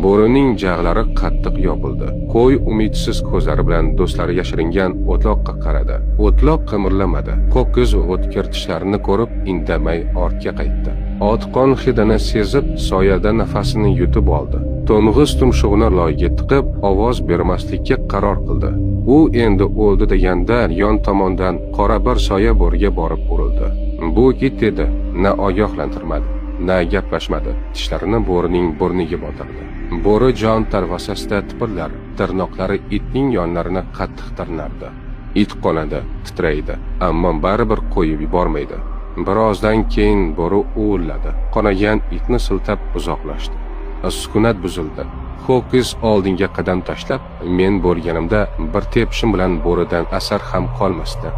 Bo'rining jag'lari qattiq yopildi. Qo'y umidsiz ko'zlari bilan do'stlari yashiringan o'tloqqa qaradi. O'tloq qimirlamadi. Ho'kiz o'tkir tishlarini ko'rib, indamay ortga qaytdi. Ot qon hidini sezib, soyada nafasini yutib oldi. To'ng'iz tumshug'ini loyga tiqib, ovoz bermaslikka qaror qildi. U endi o'ldi deganda yon tomondan qora bir soya bo'riga borib urildi. Bu it edi, na ogohlantirmadi, na gaplashmadi. Tishlarini bo'rining burniga botirdi. Bo'ri jon talvasasida tipirlar, tirnoqlari itning yonlarini qattiq tirnardi. It qonadi, titraydi, ammo baribir qo'yib yubormaydi. Birozdan keyin bo'ri uvilladi. Qonagan itni siltab uzoqlashdi. Sukunat buzildi. Ho'kiz oldinga qadam tashlab, men bo'lganimda bir tepishim bilan bo'ridan asar ham qolmasdi.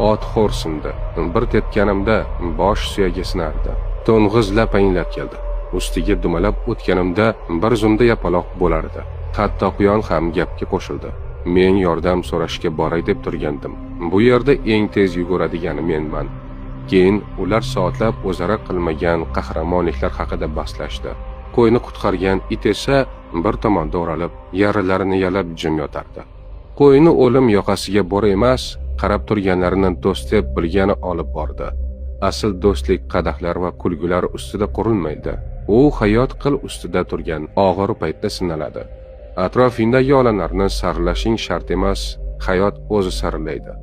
Ot xo'rsindi. Bir tepganimda bosh suyagi sinardi. To'ng'iz lapanglab keldi. Ustiga dumalab o'tganimda bir zumda yapaloq bo'lardi. Hatto quyon ham gapga qo'shildi. Men yordam so'rashga boray deb turgandim. Bu yerda eng tez yuguradigani menman. Keyin ular soatlab o'zaro qilmagan qahramonliklar haqida bahslashdi. Qo'yni qutqargan it esa bir tomonda o'ralib, yaralarini yalab jim yotardi. Qo'yni o'lim yoqasiga bo'ri emas, qarab turganlarini do'st deb bilgani olib bordi. Asl do'stlik qadahlar va kulgular ustida qurilmaydi. U hayot qil ustida turgan og'ir paytda sinaladi. Atrofingdagi odamlarni saralashing shart emas, hayot o'zi saralaydi.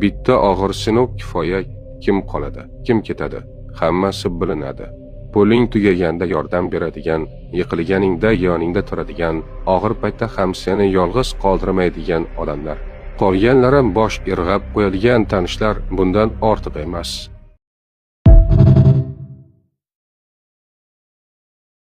Bitta og'ir sinov kifoya, kim qoladi, kim ketadi, hammasi bilinadi. Puling tugaganda yordam beradigan, yiqilganingda yoningda turadigan, og'ir paytda ham seni yolg'iz qoldirmaydigan odamlar. Qolganlari bosh irg'ab qo'yadigan tanishlar, bundan ortiq emas.